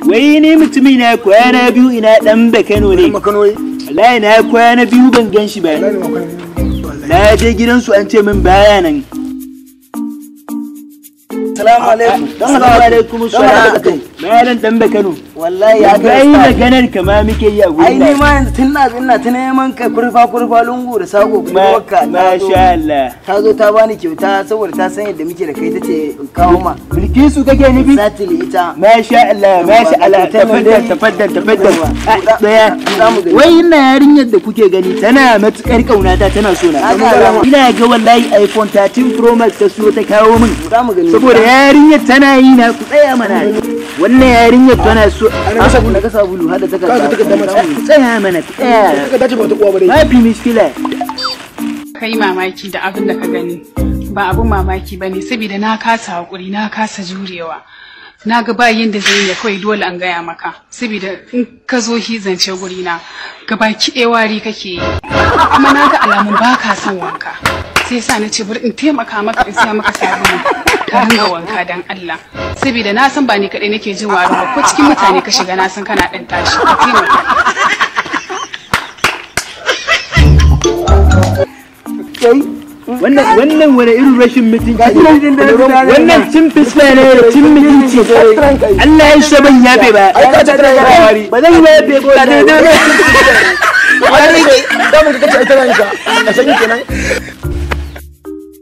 Wai ni mutumi na kwana biyu ina dan Bakano ne. Wallahi na kwana biyu ban gan shi ba. Na je gidansu an ce min baya nan. Salamu alaikum. Salamu alaikum salam. Malam dan Bakano. Wallahi ya ga yi maganar kama muke yi a gurin. Ai ni ma yanzu tun na ina ta neman ka kurfa kurfa lungu da sako budurwarka. Masha Allah. Ta zo ta bani kyauta saboda ta san yadda muke da kai tace in kawo ma. Bilkisu kake nufi? Exactly ita. Masha Allah, masha Allah. Tafaddal tafaddal tafaddal. Daya. Wai ina yarinyar da kuke gani tana matukar kaunata tana so na. Ina ga wallahi iPhone 13 Pro Max ta siyo ta kawo min. Saboda yarinyar tana yi na ku tsaya mana. Wannan yarinyar tana so an ga sabulu hada takarda tsaya mana tsaya takarda ce ba ta uwa ba dai mafi mishkila. Kai mamaki da abin da ka gani ba abin mamaki bane saboda na kasa hakuri na kasa jurewa. Na ga ba yanda zai yi kawai dole an gaya maka saboda in ka zo hi zance guri na gabaki ɗaya wari kake yi kuma na ga alamun ba ka son wanka sai sa na ce bari in taimaka maka in siya maka sabulu ka ringa wanka dan Allah saboda na san ba ni kaɗai nake jin warin ba ko cikin mutane ka shiga na san kana ɗan tashi ka taimaka. Wannan wani irin rashin mutunci wannan cin fiska ne da cin mutunci. Allah ya sa ban yafe ba. Ba zan yafe ba. Wani da mun kace ai tana ka a sanyi kenan.